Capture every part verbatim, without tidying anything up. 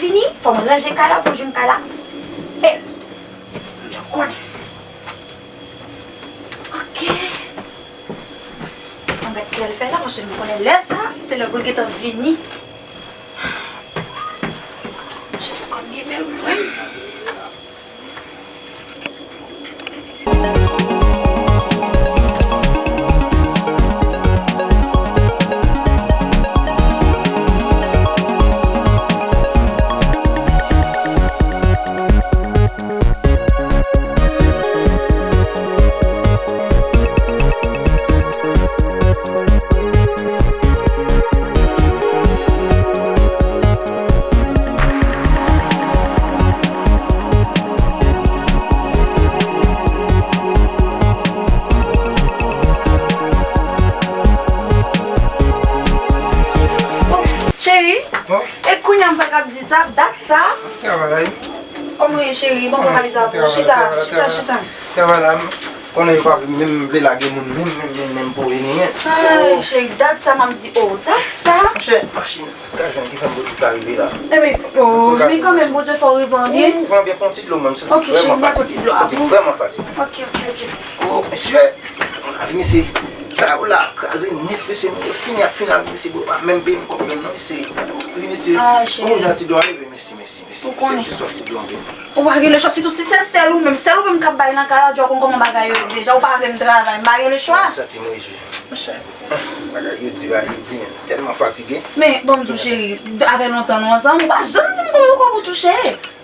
Vini, fò m ranje kay la pou jwenn kay la. E, m konnen. Ok. Mwen gade kilè l fè la, paske m konnen lè sa, se lè pou l gentan vini. Chans kò m byen bèl, wi. Cheri, bon, e kounye a m fèk ap di sa, dat sa. Travay. Kòman w ye, cheri? Bon, kòman sa pou chita, chita, chita. Travay la, m konnen yo pa menm vle lage moun, menm, menm, menm, menm pou vini, en. Ay, cheri, dat sa, m ap di, oh, dat sa. Monchè, machin. Ka jwenn ki fè m bouti ka rive la. Enben, oh, men kanmenm, Bondye fè w rive an byen. Rive an byen, pran ti dlo, mwen, m santi m vrèman fatige. Santi m vrèman fatige. Ok, ok, ok. Oh, mesye, la vini se sa yo la, kraze nèt, mesye, nou fini ap fini avèk mesye, bro, pa menm peye m kòb menm non, mesye. Vini se, oh, nan ti dlo a, bebe, mèsi, mèsi, mèsi, mesye, ki sòf ti dlo a, bebe. Ou pa gen lechwa, sitou si se sèl ou menm, sèl ou menm k ap bay nan kay la, djòl konn kòman bagay yo ye deja, ou pa vle m travay, m pa gen lechwa. Sa ti mwen jwe. Monchè, bagay yo di, bagay yo di, men m tèlman fatige. Men, ban m di w, cheri, avè lontan nou ansanm, ou pa janm di m konbyen ou kob ou touche.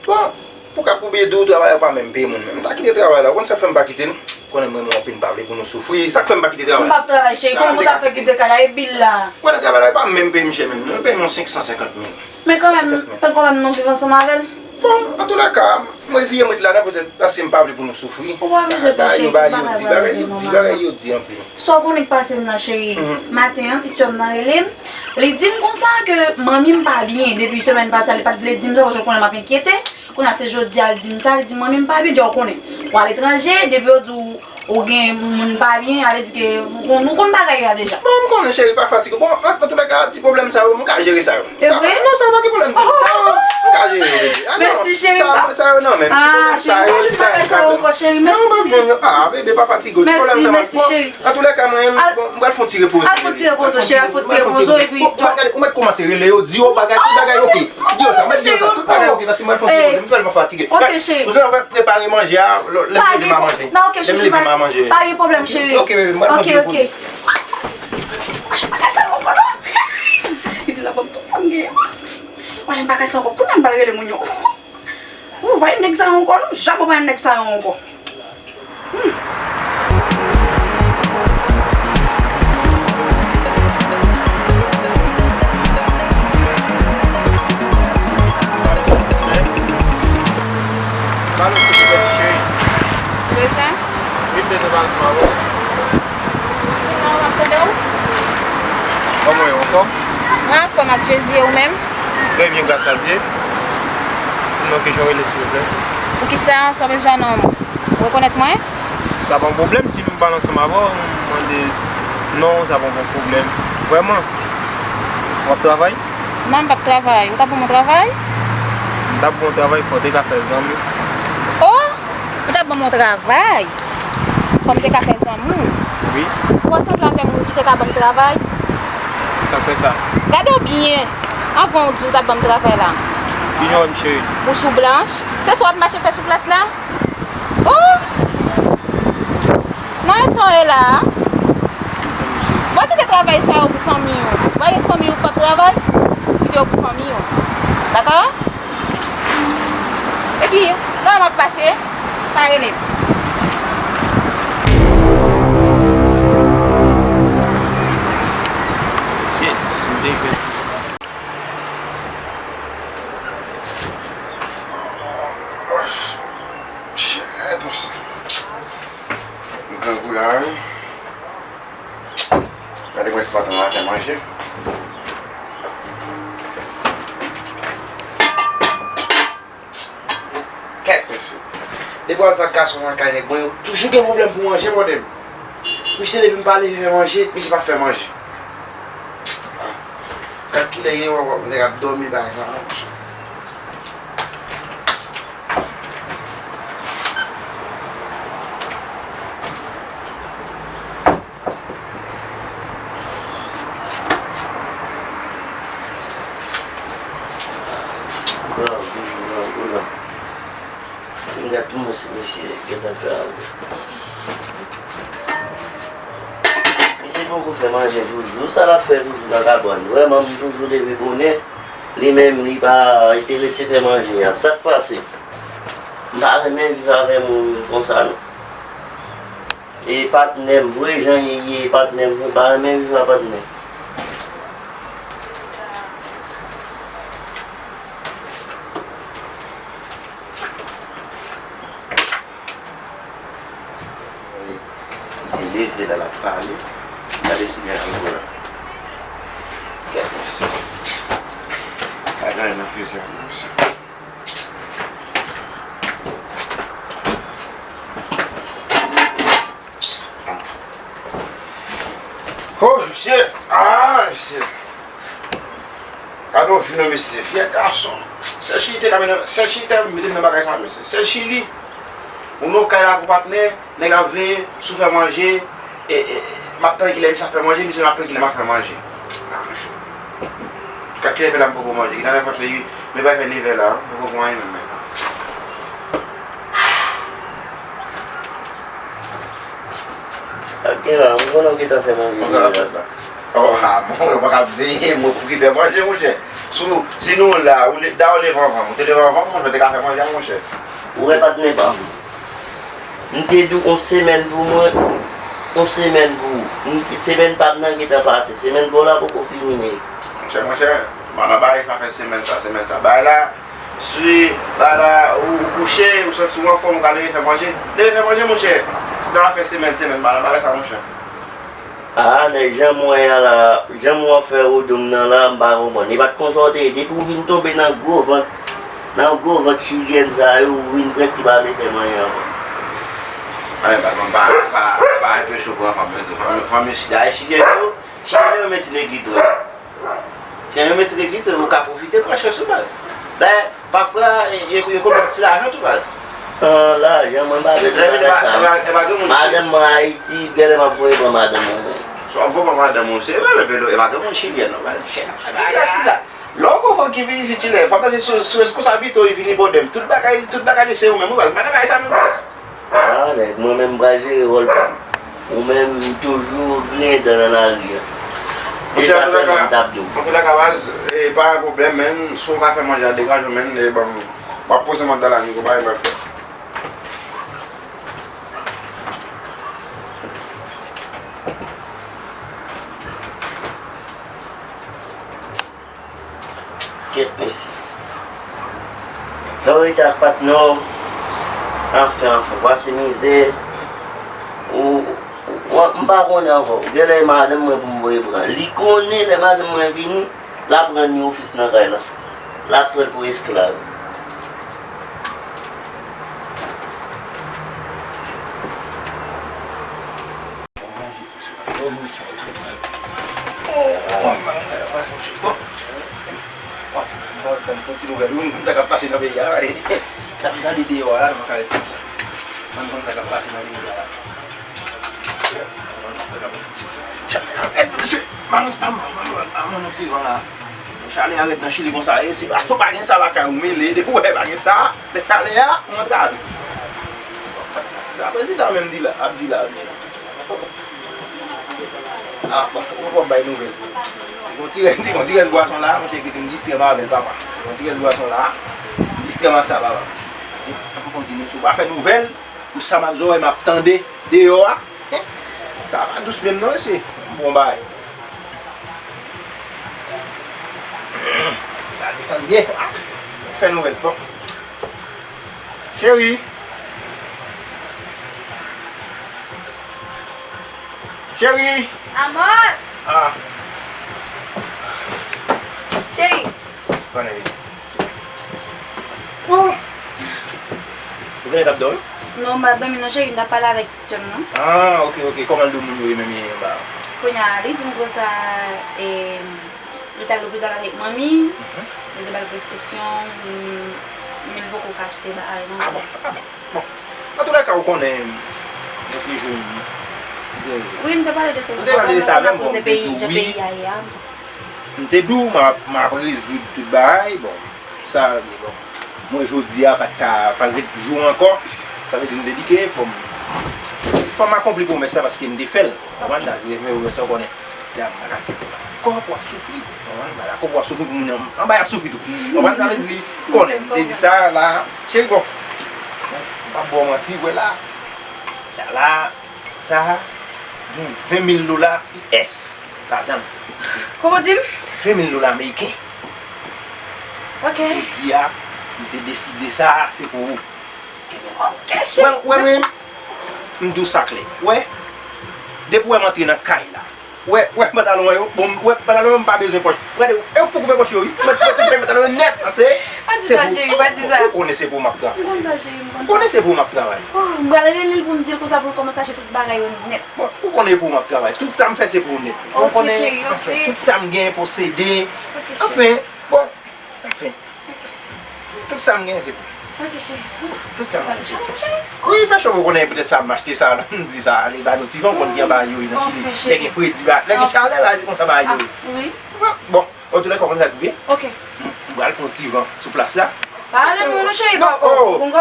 Bon, pou ka pou byen di w, travay la pa menm peye moun menm. M ta kite travay la, ou konn sa k fè m pa kite l? Ou konnen mwen, mwen anpil, m pa vle pou nou soufri. Sa k fè m pa kite travay la. M p ap travay, cheri, kòman ou ta fè kite kay la, e bil la? Ou konnen travay la, e pa menm peye m chè menm non, yo peye m yon senk san senkant mil. Men kanmenm, men kanmenm, nou viv ansanm avè l. Bon, antoulèka, m reziye m ret ladan, petèt paske m pa vle pou nou soufri. Ou pa bezwen pè, cheri, m pa ka di bagay yo di, bagay yo di anpil. Sa w konnen k pase m nan, cheri. Maten an, ti sè m nan rele m. Li di m konsa ke manmi m pa byen. Depi semèn pase a, li pa t vle di m sa, paske w konnen m ap enkyete. Kounye a, se jodi a, li di m sa, li di m manmi m pa byen, djòl konnen. Ou aletranje, depi yo di w Ou gen moun pa byen, sa vle di ke nou konn, nou konn bagay la deja. Bon, m konnen, cheri, pa fatige. Bon, an, antoulèka, ti pwoblèm sa yo, m ka jere sa yo. E vre? Non, sa yo pa gen pwoblèm, ti. Sa yo, m ka jere yo, bebe. Ah, non. Mèsi, cheri. Sa, sa yo, non, men ti pwoblèm sa yo, ti bagay sa yo ankò, cheri. Mèsi. Non, m ap jwenn yo. Ah, bebe, pa fatige. Ti pwoblèm sa yo. Mèsi, cheri. Antoulèka, mwen, bon, m pral fè yon ti repoze. Al fè yon ti repoze, cheri, al fè yon ti repoze, epi ou mèt kòmanse rele yo, di yo bagay, tout bagay oke. Di yo sa, mèt di yo sa, tout bagay oke, paske m pral fè yon ti repoze, m tèlman fatige. Oke, cheri. Ou dwe prepare manje a, lè m leve m a manje. Non, oke, chouchou, pa gen pwoblèm, cheri. Oke, bebe, m pral fè yon ti repoze. Oke, oke. Mwen, jen pa ka sa ankò, non. Li di l ap ban m tout sa m genyen. Mwen, jen pa ka sa ankò. Kounye a m pral rele moun yo. Ou pa nèg sa yo ankò, non. Jamè w pa nèg sa yo ankò. Hmm. Pale silvouplè, cheri. Bezwen? Wi, m bezwen pale ansanm avè w. Sinon, m ap tande w. Kòman w ye, anfòm? Mwen anfòm ak Jezi, e ou menm? Trè byen, gras a Dye. Di m non, kijan w rele, silvouplè? Poukisa sa w bezwen non m? Ou rekonèt mwen? Sa pa yon pwoblèm, si m pale ansanm avè w, m mande non w, sa pa yon pwoblèm. Vrèman? W ap travay? Non, m p ap travay. Ou t ap ban m yon travay? M t ap ban w yon travay, fò w te ka fè zanmi. Oh! Ou t ap ban m yon travay? Fò m te ka fè zanmi w? Wi. Ou wè sanble avè m, ou ki te ka ban m travay? Sa k fè sa? Gade w byen, anvan w di w t ap ban m travay la. Kijan w wè m, cheri? Bouch ou blanch. Se sa w ap mache fè sou plas la? Oh! Nan eta w ye la a, w a kite travay sa yo pou fanmi w. W a gen fanmi w k p ap travay, kite yo pou fanmi w. Dakò? Epi, lè m ap pase, pa rele m. Shit, si m te jwenn. Shit, mesye. M grangou la, wi. Gade mwen si maten an fè manje. Kèt, mesye. Depi w al fè ak gason nan kay nèg mwen, yo toujou gen pwoblèm pou manje, bòdè m. Misye, depi m pale fè manje, misye pa fè manje. Ah. Gad kilè ye, w ap wè nèg ap dòmi bagay sa, non, monchè. Kòman se misye gentan fè a? Misye poko fè manje toujou. Sa l ap fè toujou nan kabòn? Vrèman, m toujou leve bonè. Li menm, li pa enterese fè manje a. Sa k pase? M pa renmen viv avè moun konsa, non. E patnè m, vre jan li ye, patnè m, m pa renmen viv a patnè. Li te leve la, l ap pale. Gade si gen alkòl. Gade sa. Pa gen anyen nan frize a, non, mesye. Ah. Oh, mesye. Ah, mesye. Gade yon vi non, mesye. Fyè gason. Sèl Chili te ka mennen, sèl Chili te mete m nan bagay sa, mesye. Sèl Chili. Ou nan kay la pou patnè, nèg ap veye, si w fè manje, e, e, m ap tann kilè misye ap fè manje, misye m ap tann kilè m ap fè manje. Ah, monchè. Jiska kilè fè la m poko manje? Gentan fè, men bay fè nevè la, m poko pran anyen menm, men. Sa k gen la, m konnen w gentan fè manje deja. Oh, ah, mon, ou pa ka veye mwen pou ki fè manje, monchè. Si, si nou la, ou le, da ou leve anvan m, ou te leve anvan m, monchè, ou te ka fè manje a, monchè. Ou wè patnè pa m. M te di w yon semèn pou mwen, yon semèn pou ou. M, semèn pa m nan gentan pase, semèn pa w la poko fini, nèg. Monchè, monchè, m pa nan bagay pa fè semèn sa, semèn sa. Bagay la, si, bagay la, ou, ou kouche, ou santi w anfòm, ou ka leve fè manje. Leve fè manje, monchè. Nan afè semèn, semèn, m pa nan bagay sa, monchè. Ah, nèg, jan m wè a la, jan m wè w ap fè woudou m nan la, m pa konprann. E pa t konsa w te ye. Depi w vin tonbe nan gwo vant, nan gwo vant chilyèn sa yo, ou vin prèske pa vle fè manyen ankò. Ay, pa, pa, pa, pa, pa enpeche w pran fanm yo tou. Fanm, fanm yo, dayè chilyèn yo, chilyèn yo renmen ti nèg li tou. Jan yo mete regle tou, ou ka pwofite pran chans ou, baz. Dayè, pafwa, yo, yo konn ba m ti lajan tou, baz. Ah, lajan, mwen pa bezwen bagay sa. Madanm mwen Ayiti, genlè m ap voye pran madanm mwen, men. Si w ap voye pran madanm ou, se vre, men Pelo, e pa gen moun chilyèn, non, baz. Chèn ap sa bagay la. Lè w konprann ki vini isit, Chilè, fò w ta se sou, sou responsabilite w, vini bòdè m. Tout bagay, tout bagay li se ou menm, ou baz. M pa nan bagay sa menm, baz. Ah, nèg, mwen menm m pral jere wòl pa m. Ou menm, m toujou griyen dan nan lari a. E sa sèlman m t ap di w. Antoulèka, baz, e, pa gen pwoblèm, menn. Si w ka fè manje a, degaje w, menn, e ban m. W ap poze m anndan la, nèg, ou pa gen pral fè. Kèt, mesye. Lè w rete ak patnè w, anfen, anfen, pase mizè, ou, ou, m pa konnen ankò. Genlè e madanm mwen pou m voye pran. Li konnen lè madanm mwen vini, l ap rann li ofis nan kay la. L ap pran l pou esklav. Oh, oh, oh, m pa konn sa k ap pase, mesye. Bon. Bon, fò, fò, fò ti nouvèl. Ou konn sa k ap pase nan peyi a, wi. Sa m tande deyò a la, m pa ka ret konsa. Mwen, m konn sa k ap pase nan peyi a la. Chalè a rèd, mesye. Balans pa m, fò m al, al, al, al, ti van la. Chalè a rèd nan Chili konsa. E si pa, si w pa gen sa lakay ou, mele. Depi w wè pa gen sa, lè chalè a, ou antrave. Sa, sa prezidan menm di la, ap di la, mesye. Ah, bon, ou pap bay nouvèl. Gon ti rès, gon ti rès bwason la, monchè, kite m distrè m avè l, papa. Gon ti rès bwason la, m distrè m ak sa, papa. M kontini, si w pa fè nouvèl, pou sa m ap zòrèy m ap tande deyò a. Sa pa dous menm non, mesye. M pran bagay. Se sa desann byen. Ah, fè nouvèl, bon. Cheri. Cheri. Amor. Ah. Cheri. Konnen vini. Oh. Ou genlè t ap dòmi? Non, m pa dòmi non, cheri, m t ap pale avèk ti sè m nan. Ah, ok, ok. Kòman l di w moun yo ye menm ye anba a? Kounye a, li di m konsa, e, li t al lopital avèk manmi, mhm, li te ba l preskripsyon, mm, men li poko ka achte bagay non. Ah bon, ah bon, bon. Antoulèka, ou konnen, mwen te jwenn, mwen te... Wi, m te pale de sa, mwen te pale de sa, men bon, m te di w wi. Jan peyi a ye a. M te di w, m ap, m ap rezoud tout bagay, bon, sa, bon. Mwen jodi a pa t ka, pa t ret jou ankò. Sa vle di m te di ke fò m, fò m akonpli pwomès la paske m te fè l. Konprann? Sa se fè pwomès la, w konnen. Te ap dakò pou w ap soufri. Konprann? M pa dakò pou w ap soufri pou moun nan. Anba y ap soufri tou. Konprann? Sa vle di, konnen. M te di sa la, cheri, bon. M p ap ba w manti, wè la. Sa la, sa gen ven mil dola U S ladan l. Kòman w di m? Ven mil dola ameriken. Ok. Jodi a, m te deside sa, se pou ou. Kenbe l. Ok, cheri. Wè, wè, men, m di w sa klè. Wè, depi w wè m antre nan kay la, wè, wè, pantalon yo, bon, wè, pantalon yo, m pa bezwen pòch. Gade, e ou poko koupe pòch yo, wi. Mwen, mwen, mwen, pantalon yo nèt, pase. Pa di sa, cheri, pa di sa. Ou konnen se pou ou m ap travay. M konn sa, cheri, m konn sa. Ou konnen se pou ou m ap travay. Oh, m pral rele l pou m di l konsa pou l kòmanse achte tout bagay yo nèt. Bon, ou konnen pou ou m ap travay. Tout sa m fè se pou ou nèt. Ou konnen, anfen, tout sa m gen posede. Ok, cheri. Anfen, bon, anfen. Tout sa m gen se pou ou. Ok, cheri. Tout sa m gen se pou ou. Wi, fè cho, ou konnen poutèt sa m achte sa, m di sa, ale ba nou ti van, ou konn ki anba yo, nan fini. Lè gen fredi, ba, lè gen chalè, ba, se konsa ba yo. Wi. Bon, antoulèka, ou konn sa k rive? Ok. M pral pran ti van sou plas la. Pa ale non, cheri, non, oh. Non,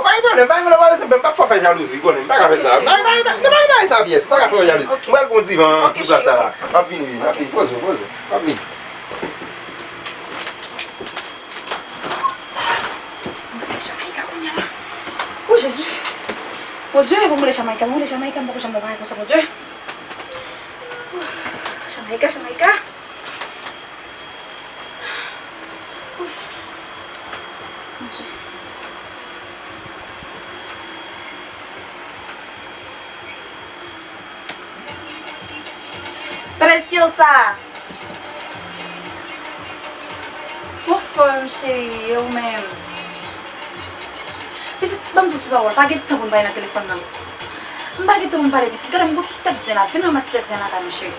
pa gen pwoblèm, pa gen pwoblèm, pa gen pwoblèm, m p ap fè w fè jalouzi, ou konnen, m pa ka fè sa. Pa gen bagay sa pyès, m pa ka fè w jalouzi. M pral pran ti van sou plas la. M ap vini, m ap vini, poze w, poze w, m ap vini. Mwen rele Jamaika kounye a la. O Jezi. Bondye, pou m rele Jamaika, pou m rele Jamaika, m poko janm wè bagay konsa, Bondye. Jamaika, Jamaika. Wi. Bondye. Preciosa. Anfòm, cheri, e ou menm? Pitit, ban m di w ti pawòl, pa gen tan pou n pale nan telefòn nan. M pa gen tan pou m pale, pitit. Gade m gon ti tèt zen la, vin ranmase tèt zen la kay mwen, cheri.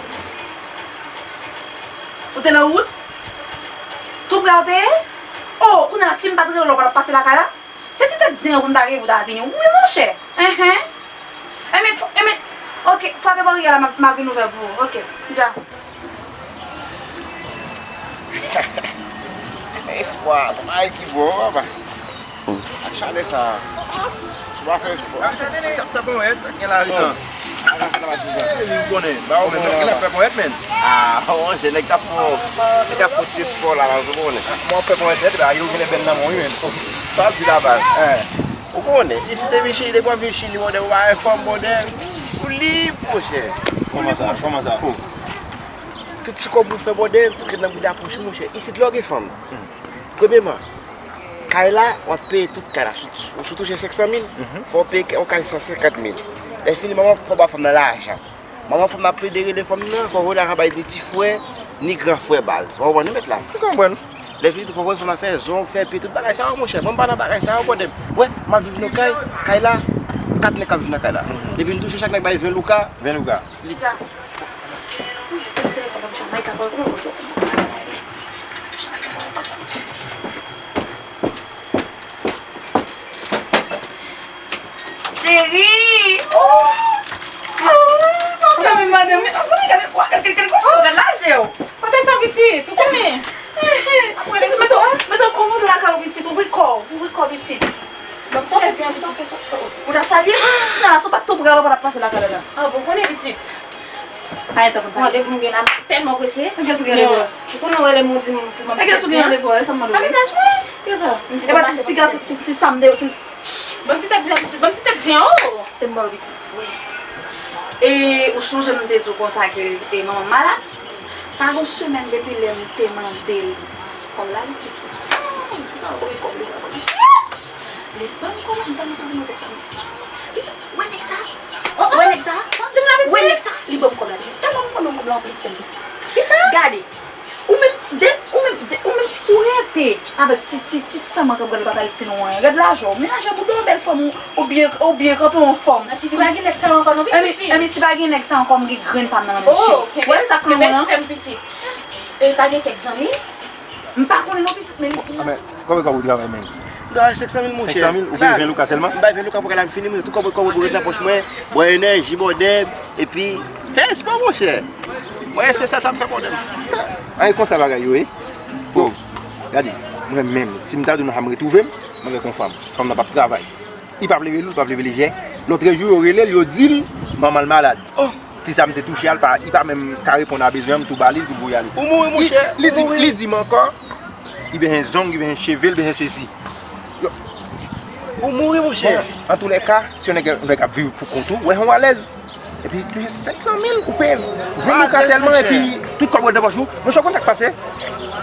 Ou te nan wout? Tou prè ou te ye? O, kounye a la, si m pa t rele w, ou pa t ap pase lakay la? Se ti tèt zen an pou m ta gen pou ta vini. Wi, monchè. Enhen. Enben, fò, enben, ok, frape baryè la, m ap, m ap vin ouvè pou ou. Ok, dja. Espwa, bagay ki bon, papa. Ak chalè sa. Si w pa fè espwa. Sa, sa, sa bon, Ed, sa gen la, wi, sa. Ou konnen, ba ou menm, ou genlè fè ponyèt, men. Ah, monchè, nèg t ap fè, nèg t ap fè ti espò la, ou konnen. Mwen fè ponyèt nèt, ba, yo genlè bèl nan mwen, wi, men. Sa ap di la, baz. Ou konnen, isit epi Chili, depi w ap viv Chili, bòdè, ou pa gen fanm, bòdè, ou lib, monchè. Kòman sa? Kòman sa? Tout ti kòb ou fè, bòdè, tout ret nan bouda pòch ou, monchè. Isit, lè w gen fanm. Premyèman, kay la, w ap peye tout kay la. Si w touche senk san mil, fò w peye yon kay san senkant mil. Lè fini, manman, fò w ba fanm nan lajan. Manman fanm nan ap plede rele fanm nan, fò w voye lajan bay ni ti frè, ni gran frè baz. Ou konprann, wi, mèt la? M konprann. Lè fini tou, fò w voye fanm nan fè zon, fè pye, tout bagay sa yo, monchè. Mwen m pa nan bagay sa yo, bòdè. Wè, m ap viv nan kay, kay la, kat nèg k ap viv nan kay la. Depi n touche, chak nèg bay ven louka. Ven louka. Li Wi, m sere kòb ak Jamaika, pral pran kòb. Cheri! Oh! Sa w fè menm madanm, men ansanm, gade, gade, gade, gade, gade lajè w. Kote sa pitit? Ou konnen? Mete w, mete w kòmode lakay ou pitit, ouvri kò w, ouvri kò w pitit. Sa w fè pitit, sa w fè, sa w fè. Ou ta salye m? Ti nana, si w pa t tou prè, ou pa t ap pase lakay la. Ah, bon, konnen pitit. Pa gen tan pou n pale. Randevou m gen la, m tèlman prese. Kiyès ou gen randevou? Ou konnen w rele m, ou di m pou m. Kiyès ou gen randevou? E sa m mande w. Ak Nash, wi. Kiyès sa? E pa ti, ti gason, ti, ti sa m de, ti. Ban m ti tèt zen an, pitit. Ban m ti tèt zen an, o. Te m ba w pitit, wi. E ou sonje m te di w konsa ke, e, manman m malad? Sa gon semèn depi lè m te mande l kòb la, pitit. Ay, poutan l konn kòb li pa konnen. Li ban m kòb la, m tèlman santi mwen tèt chaje. Pitit, wè nèg sa? Wè nèg sa? Wè nèg sa? Li ban m kòb la, pitit. Tèlman m konnen kòb la anplis menm, pitit. Kisa? Gade. Ou menm, de, ou menm, de, ou menm si w rete avèk ti, ti, ti sanm an k ap gade papa Eti nou an, gad lajè w, menaje bouda w, bèl fanm ou, ou byen, ou byen kanpe anfòm. Nan Chili pa gen nèg sa yo ankò non, pitit fi. Enben, si pa gen nèg sa ankò, m gen grenn pa m nan men m, cheri. Wè sa k lou nan. Fè m pitit. E pa gen kèk zanmi? M pa konnen non, pitit, men li di m. Konbyen kòb ou travay menm? M travay senk san mil, monchè. Senk san mil? Ou peye ven louka sèlman? M bay ven louka pou kay la, m fini, mwen, tout kòb, kòb pou ret nan pòch mwen, bwè enèji, bòdè, epi fè espò, monchè. Mwen, se sa, sa m fè pwoblèm. Ay, konsa bagay yo ye. Bon, gade. Mwen menm, si m ta di w nan sa m retwouve m, mwen gen yon fanm. Fanm nan p ap travay. Li p ap leve lou, li p ap leve lejè. Lòt jou, yo rele l, yo di l, manman l malad. Oh! Ti sa m te touche a, li pa, li pa menm ka reponn a bezwen an, m tou ba li l pou l voye ale. Ou mouri, monchè. Li, li di, li di m ankò, li bezwen zong, li bezwen cheve, li bezwen sesi. Yo. Ou mouri, monchè. Bon, antoulèka, si yon nèg, yon nèg ap viv pou kont ou, wè, yon alèz. Epi touche senk san mil, ou peye ven mil ka sèlman, epi tout kòb ou nan pòch ou. Monchè, ou konn sa k pase?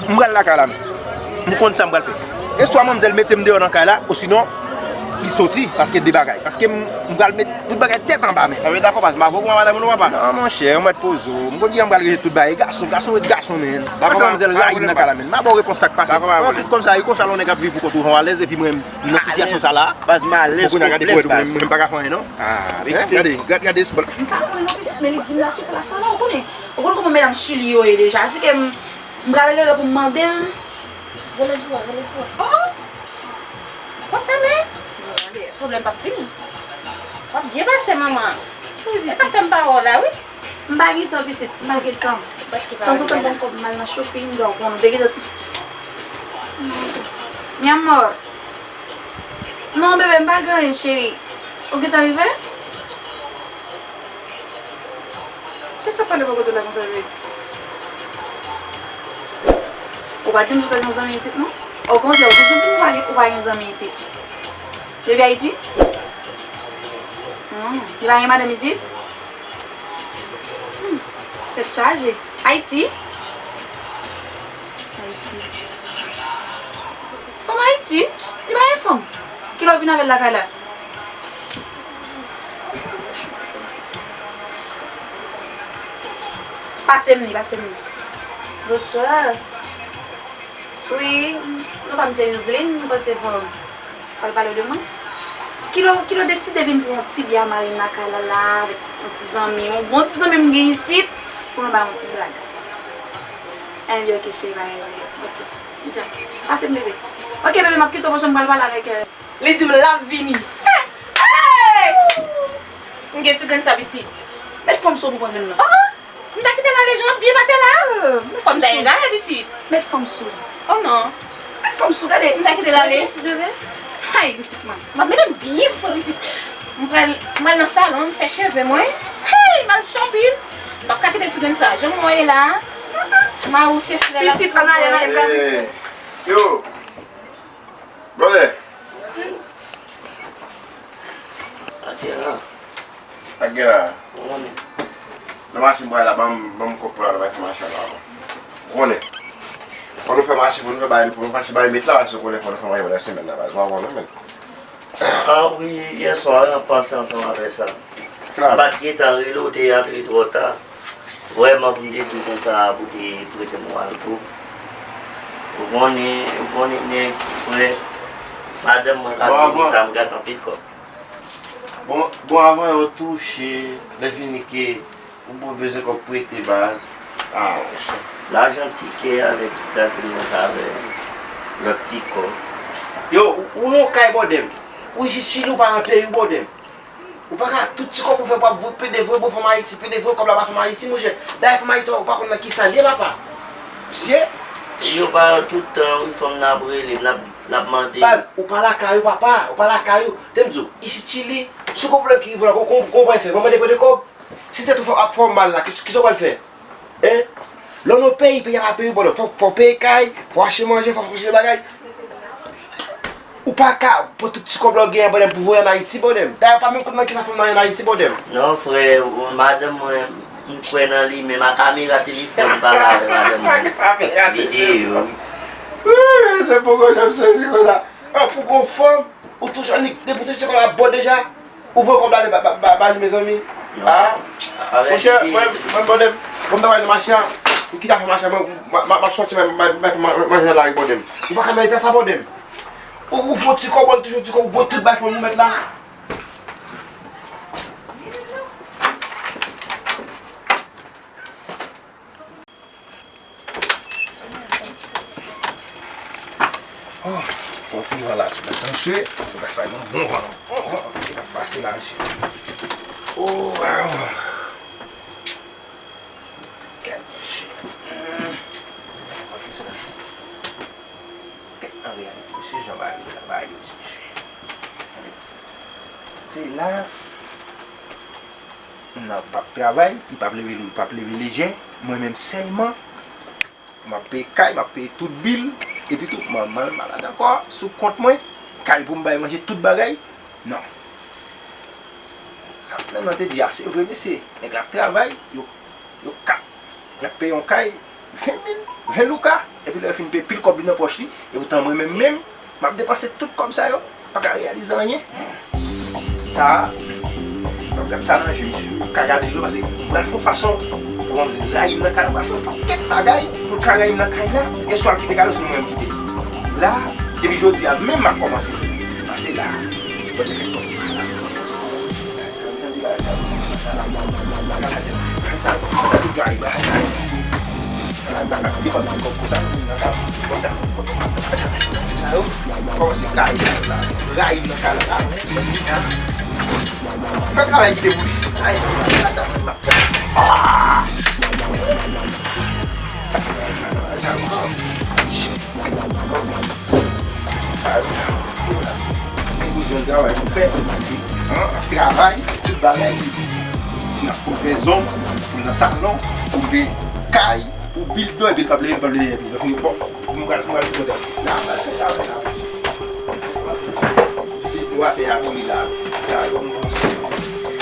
M pral lakay la menm. M konn sa m pral fè. E swa manmzèl mete m deyò nan kay la, osinon, li soti, paske de bagay. Paske m, m pral met tout bagay tèt anba men. Anben, dakò, pas, m ap voye pou madanm ou non, papa. Non, monchè, ou mèt poze w. M konn kijan m pral rejte tout bagay. Gason, gason ret gason, men. Dakò, manmzèl rayi m nan kay la, men. M a ba w repons sa k pase. Dakò, pa gen pwoblèm. Tout kòm sa, e konsa lè yon nèg ap viv pou kont ou, yon alèz, epi mwen, nan sitiyasyon sa la. Baz, m alèz konplèt, baz. Mwen, m pa ka fè anyen, non. Ah, hein? Gade, gade, gade sou bòl. M pa konnen non pitit, men li di m la sou plas la, la, ou konnen. Ou konnen kòman medam Chili yo ye deja. Si ke m, m pral rele pou m mande l. Rele l pou wè, rele l pou wè. Oh, oh! Konsa menm? Pwoblèm p ap fini. W ap byen pase, manman. Wi, pitit. E sa fè m pa wè w la, wi. M pa gen tan, pitit, m pa gen tan. Tanzantan m pran kòb m al nan shopping, donk, bon, nou te gentan. Mi amor. Non, bebe, m pa gen anyen, cheri. Ou gentan rive? Kisa w pale bò kote w la konsa, bebe? Ou pa di m si w ta gen yon zanmi isit, non? Okontrè, ou toujou di m ou pa gen, ou pa gen zanmi isit. Depi Ayiti? Hmm, li pa gen madanm isit? Hmm, tèt chaje. Ayiti? Ayiti. Fanm Ayiti? Li pa gen fanm. Kilè w vin avè l lakay la? Pase m li, pase m li. Bonswa. Wi, non pa m se Roseline, m panse fò, fò l pale de mwen. Kilè, kilè w deside vin pran yon ti byen a mari m lakay la la avèk yon ti zanmi, yon bon ti zanmi m gen isit pou nou bay yon ti blag. Enben, ok, cheri, pa gen pwoblèm. Ok, dja. Pase m, bebe. Ok, bebe, m ap kite w, paske m pral pale avèk, euh, Li di m l ap vini. Hey! M gen ti grenn sa, pitit. Met fanm sou w pou pran grenn nan. Oh, oh! M ta kite l ale, jan w ap byen pase la. Met fanm sou w. Met fanm sou w. Oh non. Met fanm sou w, gade. M ta kite l ale. Si Dye vle. Hey, pitit mwen. M ap mete m byen fre, pitit. M pral, m pral nan salon, m fè cheve mwen. Hey, m al shopping. M p ap ka kite ti grenn sa. Jan mwen ye la. M a ou se flè la. Pitit, ann ale, ann ale, m pral. Hey, yo. Brother. Ak gen la. Ak gen la. Ou konnen. Nan mache m pral la, ban m, ban m kòb pou la, nan mache mache la. Ou konnen. Fò nou fè mache, fò nou fè bagay, fò nou mache bagay met la, paske ou konnen fò nou fè manje pandan semèn nan, baz. Ou konnen, men. Ah wi, yè swa, m ap panse ansanm avè sa. M pa t gentan rele w, te antre twò ta. Vrèman, pou m te di w konsa, pou te prete m yon alko. Ou konnen, ou konnen, nèg, frè, madanm mwen ka vini sa, m gate anpil kòb. Bon, bon, avan yo touche, lè fini ke ou pou bezwen kòb prete baz. Ah, monchè. Lajan tikè avèk tout gasolin nan sa avè lòt ti kòb. Yo, ou, ou nan kay bòdèm. Ou isit Chili, ou pa nan peyi w bòdèm. Ou pa ka tout ti kòb ou fè pou ap voye, pede voye bon fanm Ayiti, pede voye kòb la ba fanm Ayiti, monchè. Dayè fanm Ayiti, ou pa konn nan kisa l ye, papa. Visye. Yo pa tout tan, wi, fanm nan ap rele m, l ap, l ap mande. Baz, ou pa lakay ou, papa, ou pa lakay ou. Te m di w, isit Chili, si w gon pwoblèm ki rive w la, kon, kon, kon w pral fè, w mande prete kòb. Si tèt ou fè, ap fè w mal la, ki, kisa w pral fè? Hein? Lè w nan peyi, peyi a pa peyi w bòdèm. Fò, fò w peye kay, fò w achte manje, fò w achte bagay. Ou pa ka pran tout ti kòb la w genyen bòdèm pou voye ann Ayiti bòdèm. Dayè, pa menm konn nan kisa fanm nan ye ann Ayiti bòdèm. Non, frè, madanm mwen, m kwè nan li, menm a kamera telefòn, m pale avè madanm mwen. Videyo. Wi, se poko jan m sezi konsa. An, pou gon fanm, ou touche annik, depi w touche se kòb la ap bon deja. Ou voye kòb la ale ba, ba, ba, ba li, mezanmi. Ah, monchè, mwen, mwen, bòdèm, mwen travay nan mache a, m kite afè mache a, mwen, m, m, m ap sòti, mwen, mwen, mwen, mwen, manje nan lari, bòdèm. Ou pa ka nan eta sa, bòdèm. Ou, ou fè yon ti kòb, ou touche yon ti kòb, ou voye tout bay fanm ou mèt la. Oh, fè yon ti van la sou la, sa, mesye. Sou la, sa, gon bon van, bon van, ki ap pase la, mesye. Oh, waw. Gad, mesye. Hmm. Se pa yon van ki sou la. Gad, Se jan bagay yo travay yo, ti mesye. Se la, moun nan p ap travay, li p ap leve lou, li p ap leve lejè, mwen menm sèlman, m ap peye kay, m ap peye tout bil, epi tou, mwen, mwen malad ankò, sou kont mwen, kay pou m bay manje, tout bagay, non. Sa nan nan te di a, se vre, mesye, nèg la ap travay, yo, yo ka Y ap peye yon kay ven mil, ven louka, epi lè yo fin peye pil kòb li nan pòch li, epoutan mwen menm menm, m ap depanse tout kòb sa yo, m pa ka reyalize anyen. Sa a, m ap gad sa nan je misye, m ka gade l non, paske m pral fè yon fason pou manmzèl rayi m nan kay la, m pral fè yon pakèt bagay pou l ka rayi m nan kay la, e swa l kite kay la, swa mwen menm kite l. La, depi jodi a menm m ap kòmanse fè l. Pase la, mwen te fè kòb. Sa yo la. Sa yo la. Gen yon jèn travay pou fè, epi, an, ap travay, tout bagay, epi, n ap pou fè zong, pou nan salon, pou leve kay, pou bil do, epi l p ap leve, l p ap leve, epi lè fini, bon, mwen pral, mwen pral kontan. Sa, sa, se travay la. Bil do atè a pou li la. Sa yo, mwen panse.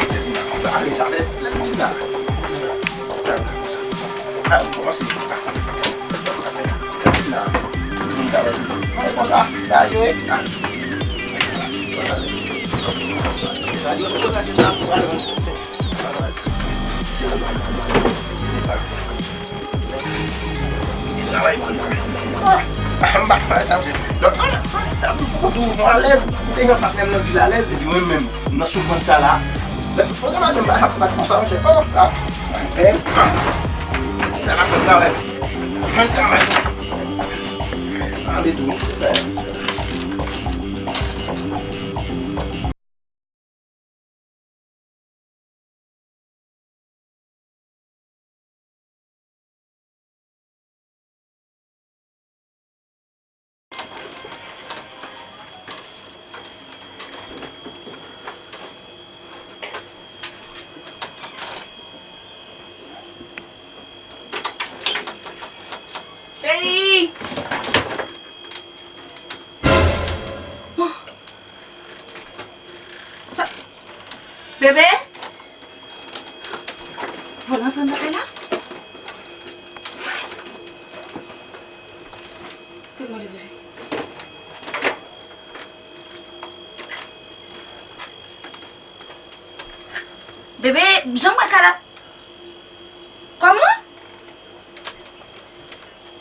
Epi, ale sa fè, lè li la. Sa yo la, konsa. A, mwen panse. Mwen alèz, ou te jan patnè m nan di l alèz, epi mwen menm, nan soufrans sa la. Poze madanm pa ap bat konsa, monchè. Oh, ah, mwen pè. Nan ap fè travay. Fè travay. Ann detou. Cheri! Sa, bebe? Vòlè antre anndan kay la? Fè mwen leve. Bebe, jan mwen ka la. Kòman?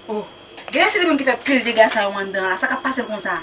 Oh, genlè se li menm ki fè pil dega sa yo anndan an la. Sa k ap pase l konsa?